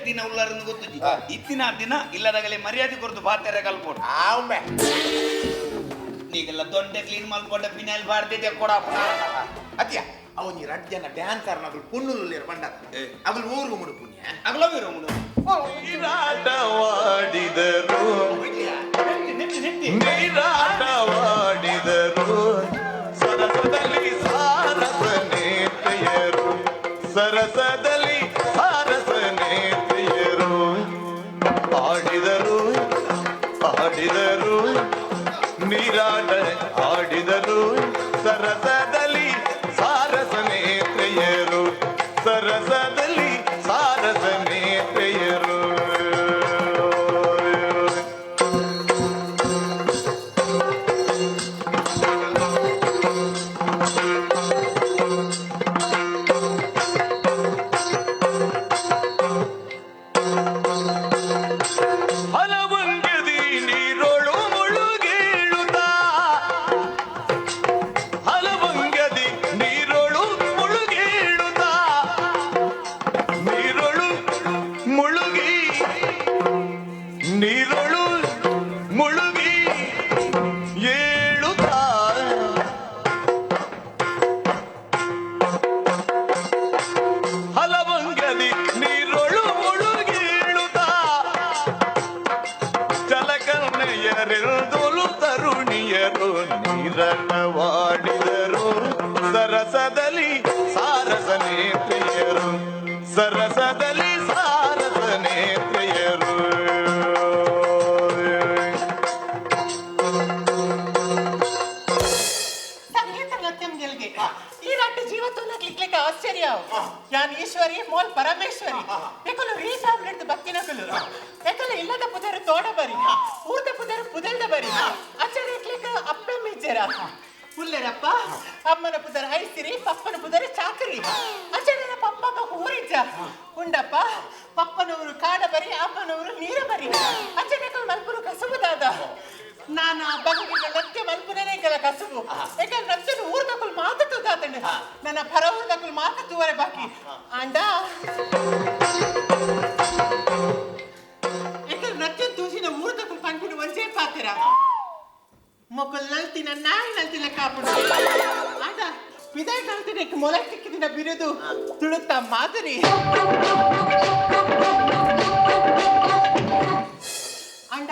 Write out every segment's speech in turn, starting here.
ದಿನ ಉಳ್ಳಾರಂದು ಗೊತ್ತುಜಿ ಇತ್ತಿನ ದಿನ ಇಲ್ಲದಾಗಲೇ ಮರ್ಯಾದೆ ಕೊರ್ದು ಬಾತೆರೆ ಕಲ್ಪೋಡು ಆಂಬೆ ನೀಗೆಲ್ಲ ದೊಡ್ಡ ಕ್ಲೀನ್ ಮಲ್ಪೊಂಡ ಫಿನಾಯ್ಲ್ ಬಾರ್ದಿದೆ ಕೊಡ ಅತಿಯ ಅವನಿ ರಡ್ಡ್ ಜನ ಡ್ಯಾನ್ಸರ್ ನಗಲು ಪುಣ್ಣುಲು ಬಂಡ ಅಗಲು ಊರು ಮುಡು ಪುಣ್ಯ ಅಗಲವಿರು ಮುಡು ನೀರಾಟವಾಡಿದರು ನೀರಾಟವಾಡಿದರು ಸರಸದಲ್ಲಿ ಸಾರಸ ನೇತ್ರೆಯರು ಸರಸದಲ್ಲಿ ಸಾರಸ ನೇತ್ರೆಯರು ಆಡಿದರು ಆಡಿದರು ನೀರಾಟ ಆಡಿದರು ಸರಸದಲ್ಲಿ ಸಾರಸ ನೇತ್ರೆಯರು ಸರಸದಲ್ಲಿ ಸಾರಸ ನೇತ್ರೆಯರು. ಹಲವಂಗದಿ ನೀರೊಳು ಮುಳುಗೇಳುತ್ತ ಹಲವಂಗದಿ ನೀರೊಳು ಮುಳುಗೇಳುತ್ತ ನೀರೊಳು ಮುಳುಗಿ ನೀರೊಳು ಮುಳುಗಿ ಏಳುತ್ತ ಹಲವಂಗದಿ ನೀರೊಳು ಮುಳುಗೇಳುತ್ತ ಜಲಕನ್ನೆಯರೆಂದೊಲು ತರುಣಿಯರು ನೀರಟವಾಡಿದರು ಸರಸದಲ್ಲಿ ಸಾರಸ ನೇತ್ರೆಯರು ಸರಸದಲ್ಲಿ ಸಾರಸ ನೇತ್ರೆಯರು. ಸಂಗೀತ ನೃತ್ಯಂ ಗೆಲ್ಗೆ ಈ ರಾಟ ಜೀವ ತೋಲಕ್ಲಿಕ್ಲಿಕ್ಕೆ ಆಶ್ಚರ್ಯ ಯಾನ್ ಈಶ್ವರಿ ಮೋಲ್ ಪರಮೇಶ್ವರಿ ಎಕಲು ರೀ ಫ್ಯಾಮಿಲಿ ಭಕ್ತಿನಕಲು ಎಕಲು ಇಲ್ಲದ ಪುದರು ತೋಡ ಬರಿ ಊರ್ದ ಪುದರು ಪುದಲ್ದ ಬರಿ ಅಚ್ಚರ ಇಕ್ಲಿಕ್ಕೆ ಅಪ್ಪೆ ಮಿಜ್ಜರ ಉಲ್ಲೆರಪ್ಪ ಅಮ್ಮನ ಪುದರ ಐಸಿರಿ ಪಪ್ಪನ ಪುದರ ಚಾಕರಿ ಅಚ್ಚರನ ಪಪ್ಪ ಊರಿಜ್ಜ ಉಂಡಪ್ಪ ಪಪ್ಪನವರು ಕಾಡ ಬರಿ ಅಮ್ಮನವರು ನೀರ ಬರಿ ಅಚ್ಚನಕಲ್ ಮಲ್ಪುರು ಕಸುಬುದಾದ ನಾನ ಬಗೆಗೆ ನೃತ್ಯ ಮಲ್ಪುನೇ ಕೆಲ ಕಸುಬು ಯಾಕಂದ್ರೆ ನೃತ್ಯನ ಊರ್ದಕುಲ್ ಮಾತು ತೂದಾತಂಡು ನನ್ನ ಪರ ಊರ್ದಕುಲ್ ಮಾತು ತೂವರೆ ಬಾಕಿ ಅಂಡ ಯಾಕಂದ್ರೆ ನೃತ್ಯ ತೂಸಿನ ಊರ್ದಕುಲ್ ಪನ್ಪಿನ ಒಂಜೇ ಪಾತ್ರ ಮೊಕಲ್ ನಲ್ತಿನ ನಾಯಿ ನಲ್ತಿನ ಕಾಪುಡು ಅಂಡ ಪಿದಾಯ್ ನಲ್ತಿನ ಮೊಲೆ ತಿಕ್ಕಿದಿನ ಬಿರುದು ತುಳುತ್ತ ಮಾಧುರಿ ಅಂಡ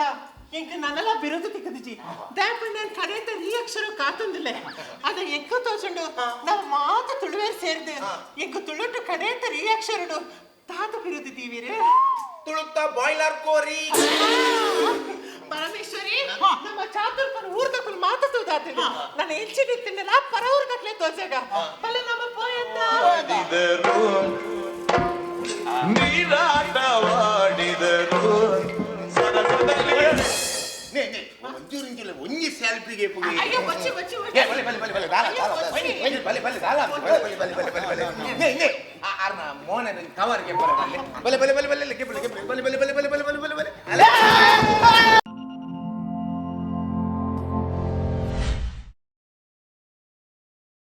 ಎಂಕ್ ನನ್ನಲ ಬಿರುದು ತಿಕ್ಕದಿಜಿ ದಾಪ ನಾನು ಕಡೆತ ರಿಯಾಕ್ಷನ್ ಕಾತಂದಿಲ್ಲ ಅದ ಎಂಕ ತೋಚುಂಡು ನಾವು ಮಾತ ತುಳುವೇರ್ ಸೇರ್ದು ಎಂಕ್ ತುಳುಟು ಕಡೆತ ರಿಯಾಕ್ಷನ್ ತಾತ ಬಿರುದು ದೀವಿರೆ ತುಳುತ್ತ ಬಾಯ್ಲರ್ ಕೋರಿ ಪರಮೇಶ್ವರಿ ನಮ್ಮ ಚಾತುರ್ಪನ ಊರ್ದಕ್ಕುಲ್ ಮಾತು ತೂದಾತಿಡು ನಾನು ಎಂಚಿನ ತಿನ್ನಲ್ಲ ಪರ ಊರ್ದಕ್ಲೆ ತೋಜಾಗ ಬಲ್ಲ ನಮ್ಮ ಪೋಯತ್ತ ಆಡಿದರು ನೀರಾಟವಾಡಿದರು ಸರಸದಲ್ಲಿ ನೇ ನೇ ಒಂಚೂರು ಇಂಚಿಲ್ಲ ಒಂಜಿ ಸೆಲ್ಫಿಗೆ ಪುಗೆ ಅಯ್ಯೋ ಬಚ್ಚಿ ಬಚ್ಚಿ ಏ ಬಲೆ ಬಲೆ ಬಲೆ ಬಲೆ ದಾಲ ದಾಲ ಬಲೆ ಬಲೆ ಬಲೆ ದಾಲ ಬಲೆ ಬಲೆ ಬಲೆ ಬಲೆ ಬಲೆ ಬಲೆ ನೇ ನೇ ಆರ್ನ ಮೋನ ಕವರ್ ಗೆ ಬಲೆ ಬಲೆ ಬಲೆ ಬಲೆ ಬಲೆ ಗೆ ಬಲೆ ಗೆ ಬಲೆ